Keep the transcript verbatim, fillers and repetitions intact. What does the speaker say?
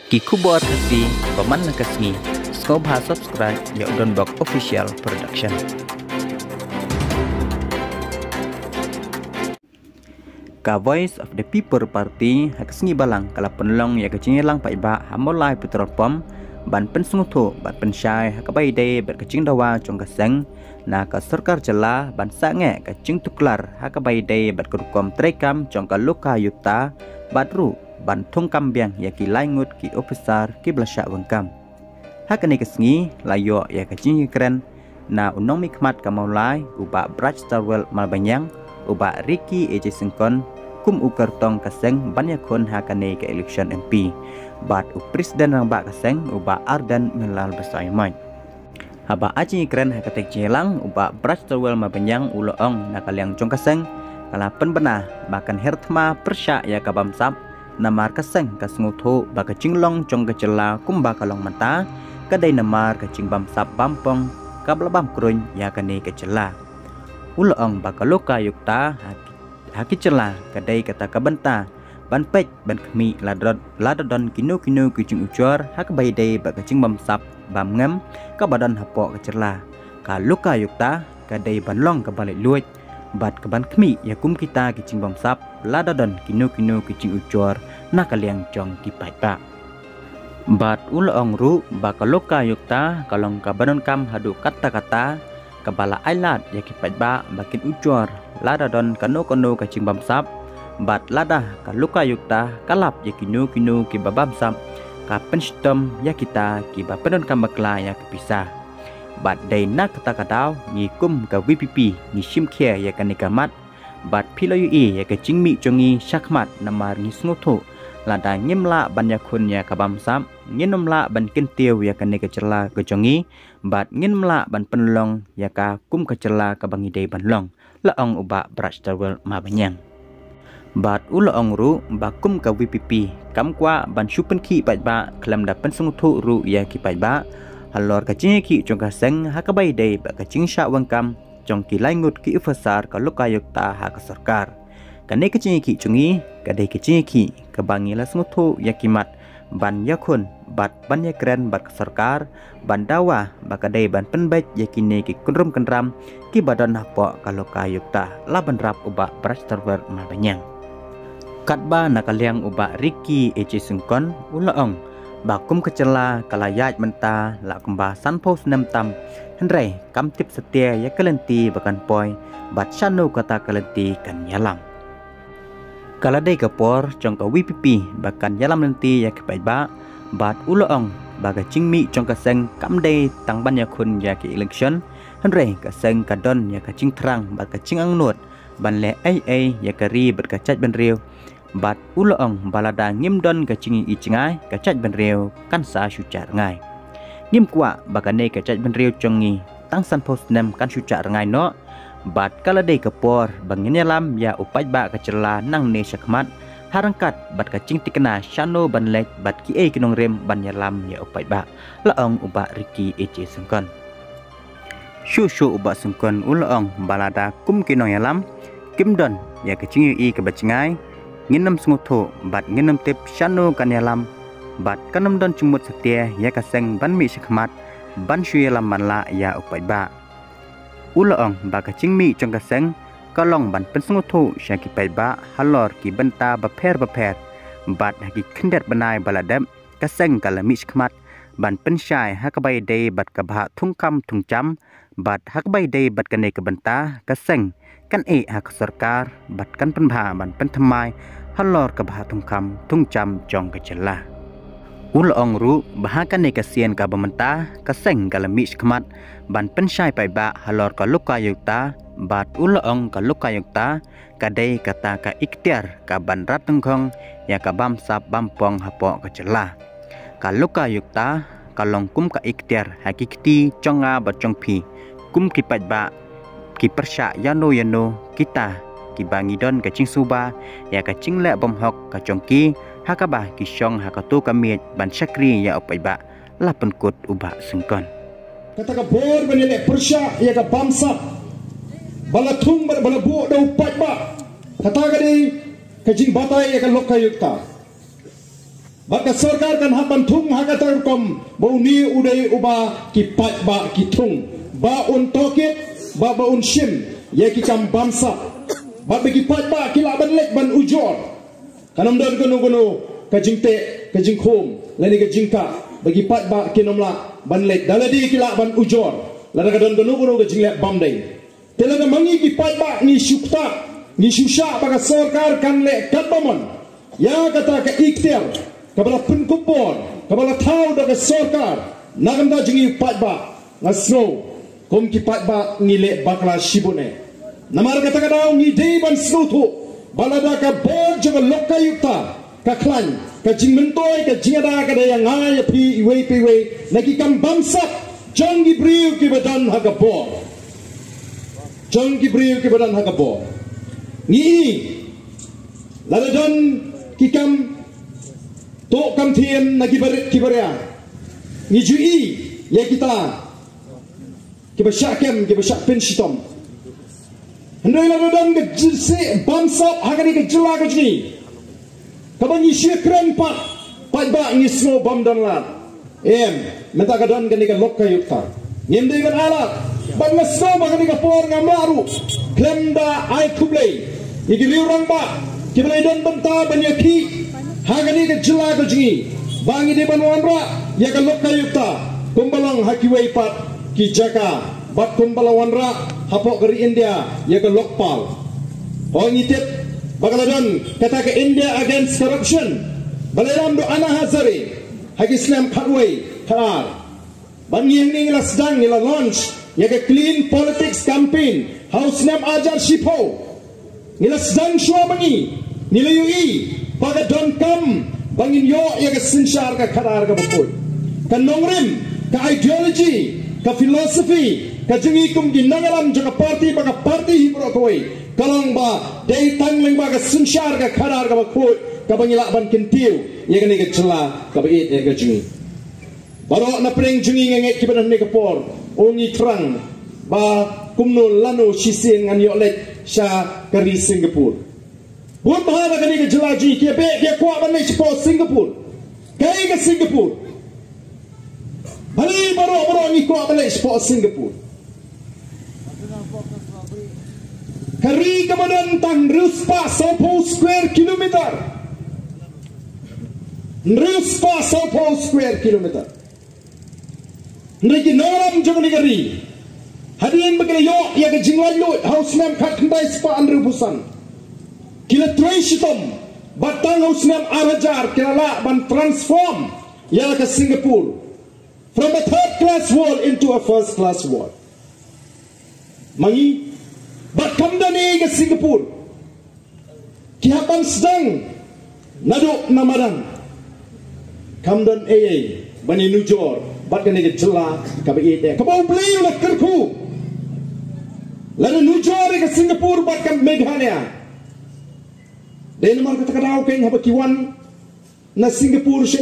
Ki khubor Khasi ba man la ka sngi, sngewbha subscribe ïa u Donbok Official Production. Ka Voice of the People Party ha ka sngi Balang ka la pynlong ïa ka jingïalang paidbah ha Mawlai Petrol Pump ban pynsngewthuh bad pynshai ha kaba ïadei bad ka jingdawa jong ka seng na ka sorkar jylla ban sangeh ka jingtuklar ha kaba ïadei bad ka rukom treikam jong ka Lokayukta bad ruh ban thungkam biang ïa ki lai ngut ki ophisar ki ba la shah weng kam. Ha kane ka sngi la ïoh ïa ka jingkren na u nongmihkhmat ka Mawlai, u Bah Brightstarwell Marbaniang, u Bah Ricky A J Syngkon kum u kyrtong ka seng ban ïakhun ha kane ka election M P, bad u President Rangbah ka seng, u Bah Ardent Miller Basaiawmoit. Haba ai jingkren ha katei ka jingïalang, u Bah Brightstarwell Marbaniang u la ong na ka liang jong ka seng ka la pynbna ba kan her thma pyrshah ïa ka bamsap, namar ka seng ka sngewthuh ba ka jinglong jong ka jylla kumba ka long mynta ka dei namar ka jingbamsap bampong kaba la bam kruiñ ïa kane ka jylla. U la ong ba ka Lokayukta ha, ha ki jylla ka dei kata ka bynta ban peit ban khmih lada don, lada don kino kino ki jingujor ha kaba ïadei bad ka jingbamsap bamngem kaba don hapoh ka jylla. Ka Lokayukta ka dei ban long kaba laitluid bad kaban khmih ïa kum kita ki jingbamsap lada don kino kino ki jingujor na ka liang jong ki paidbah. Bad u la ong ruh ba ka Lokayukta ka long kaba donkam haduh katta katta, kaba la ailad ïa ki paidbah ba kin ujor lada don kano kano ka jingbamsap, bad lada ka Lokayukta ka lap ïa kino kino kiba bamsap, ka pynshitom ïa kita kiba pyndonkam bakla ïa ka pisa. Bad dei na kata ka daw ngi kum ka V P P ngi shim khia ïa kane ka mat, bad phi la ïohi ïa ka jingmih jong ngi shakhmat namar ngi sngewthuh lada ngim lah ban ïakhun ïa ka bamsap, ngin ym lah ban kyntiew ïa kane ka jylla ka jong ngi, bad ngin ym lah ban pynlong ïa ka kum ka jylla kaba ngi dei ban long, la ong u Bah Brightstarwell Marbaniang. Bad u la ong ruh ba kum ka V P P kam kwah ban shu pynkhih paidbah khlem da pynsngewthuh ruh ïa ki paidbah halor ka jingïakhih jong ka seng ha kaba ïadei bad ka jingshah weng kam jong ki lai ngut ki ophisar ka Lokayukta ha ka sorkar. Kane ka jingïakhih jong ngi ka dei ka jingïakhih kaba ngi la sngewthuh ïa ki mat ban ïakhun bad ban ïakren bad ka sorkar ban dawa ba ka dei ban pynbeit ïa kine ki kynrum kynram kiba don hapoh ka Lokayukta, la bynrap u Bah Brightstarwell Marbaniang. Katba na ka liang u Bah Ricky A J Syngkon u la ong ba kum ka jylla ka la ïaid mynta la kumba sanphew snem tam, hynrei kam tip satia ïa ka lynti ba kan poi bad shano kata ka lynti kan ïalam. Ka la dei ka por jong ka V P P ba kan ïalam lynti ïa ki paidbah, bad u la ong ba ka jingmih jong ka seng kam dei tang ban ïakhun ïa ki election, hynrei ka seng ka don ïa ka jingthrang bad ka jingangnud ban leh ei ei ïa ka ri bad ka jaitbynriew. Bad u la ong ba lada ngim don ka jingïohi jngai, ka jaitbynriew kan sa shu jah rngai. Ngim kwah ba kane ka jaitbynriew jong ngi tang sanphew snem kan shu jah rngai noh. Bad ka la dei ka por ba ngin ïalam ïa u paidbah ka jylla nangne shakhmat, ha ryngkat bad ka jingthikna shano ban leit bad kiei ki nongrim ban ïalam ïa u paidbah, la ong u Bah Ricky A J Syngkon. Shuh shuh u Bah Syngkon u la ong ba lada kum ki nongïalam kim don ïa ka jingïohi kaba jngai, ngin ym sngewthuh bad ngin ym tip shano kan ïalam, bad kan ym don jingmut satia ïa ka seng ban mih shakhmat ban shu ïalam ban lah ïa u paidbah. U la ong ba ka jingmih jong ka seng ka long ban pynsngewthuh sha ki paidbah halor ki bynta bapher bapher, bad ha ki khyndiat bnai ba la dep ka seng ka la mih shakhmat ban pynshai ha kaba ïadei bad ka bhah thungkam thungcham, bad ha kaba ïadei bad kane ka bynta ka seng kan ïeh ha ka sorkar bad kan pynbha ban pynthymmai halor ka bhah thungkam thungcham jong ka jylla. U la ong ruh ba ha kane ka sien kaba mynta ka seng ka la mih shakhmat ban pynshai paidbah halor ka Lokayukta, bad u la ong ka Lokayukta ka dei kata ka iktiar kaban rat tynghong ïa ka bamsap bampong hapoh ka jylla. Ka Lokayukta ka long kum ka iktiar ha ki kti jong nga bad jong phi kum ki paidbah, ki pyrshah ïano ïano kita kiba ngi don ka jingsuba ïa ka jingleh bymhok ka jong ki, ha kaba ki shong ha kato ka miej ban shakri ïa u paidbah, la pynkut u Bah Syngkon. Kata ka bor ban ïaleh pyrshah ïa ka bamsap ba la thung bad ba la buh da u paidbah, kata ka dei ka jingbatai ïa ka Lokayukta. Ba ka sorkar kan hap ban thung ha kata ka rukom ba une u dei uba ki paidbah ki thung, ba un tohkit, ba ba un shim ïa ki kam bamsap, ba ba ki paidbah ki lah ban leit ban ujor. Kan ym don kano kano ka jingteh, ka jingkhum lane ka jingkah ba ki paidbah kin ym lah ban leit, da lade ki lah ban ujor lada ka don kano kano ka jingleh bym dei. Te lada ma ngi ki paidbah ngi shu ktah, ngi shu shah ba ka sorkar kan leh katba mon ïa kata ka iktiar kaba la pynkup bor, kaba la thaw da ka sorkar na ka bynta jong ngi paidbah, nga sngew kum ki paidbah ngi leh bakla shibun eh. Namar kata ka daw ngi dei ban sngewthuh ba lada ka bor jong ka lokayukta ka khlaiñ, ka jingmyntoi, ka jingada ka dei ïa nga ïa phi iwei pa iwei na ki kam bamsap jong ki briew kiba don ha ka bor. Jong ki briew kiba don ha ka bor. Ngi i lada don ki kam tuh kam thiem na ki barit ki baria, ngi ju i ïa kita kiba shah kem, kiba shah pynshitom. Hynrei lada don ka jingïaseng bamsap ha kane ka jylla ka jong ngi, kaba ngi shu kren pat, paidbah ngi sngew bym don lad. Em, mynta ka don kane ka lokayukta, ngim dei ban ai lad. Bad nga sngew ba kane ka por ngam lah ruh khlem da ai khublei ïa ki riew rangbah kiba la don bynta ban ïakhih ha kane ka jylla ka jong ngi ba ngi dei ban wanrah ïa ka lokayukta kumba long ha kiwei pat ki jaka, bad kumba la wanrah hapoh ka ri India ïa ka Lokpal. Hooid, ngi tip ba ka la don kata ka India Against Corruption ba la ïalam da u Anna Hazare ha ki snem khatwei khatar. Bad ngi hangne ngi la sdang, ngi la launch ïa ka Clean Politics Campaign ha u snem arhajar shiphew. Ngi la sdang shuwa ma ngi, ngi la ïohi ba ka donkam ba ngin ïoh ïa ka synshar ka khadar kaba khuid. Ka nongrim, ka ideology, ka philosophy ka jong ngi kum ki nongïalam jong ka party bad ka party hi baroh kawei ka long ba dei tang lyngba ka synshar ka khadar kaba khuid kaba ngi lah ban kyntiew ïa kane ka jylla kaba ïeit ïa ka jong ngi. Baroh na pdeng jong ngi nga ngeit kiba don ha kane ka por, u ngi thrang ba kumno lano shisien ngan ïoh leit sha ka ri Singapore. Bun bha na kane ka jylla jong ngi ki ïa beh, ki ïa kwah ban leit shapoh Singapore. Kaei ka Singapore? Balei baroh baroh ngi kwah ban leit shapoh Singapore? Ka ri kaba don tang hynriew spah sawphew square kilometer. Hynriew spah sawphew square kilometer. Hynrei ki nongïalam jong kane ka ri, hadien ba ki la ïoh ïa ka jinglaitluid ha u snem khatkhyndai spah hynriewphew san, ki la trei shitom bad tang ha u snem arhajar ki la lah ban transform ïa ka Singapore from a third class world into a first class world. Ma ngi, bad kam don ei ka Singapore. Ki hap ban sdang naduh na madan. Kam don ei ei ban ïanujor bad kane ka jylla kaba ïeit, kaba U Blei u la kyrkhu. Lada nujor ïa ka Singapore bad ka Meghalaya. Dei namar kata ka daw keiñ haba ki wan na Singapore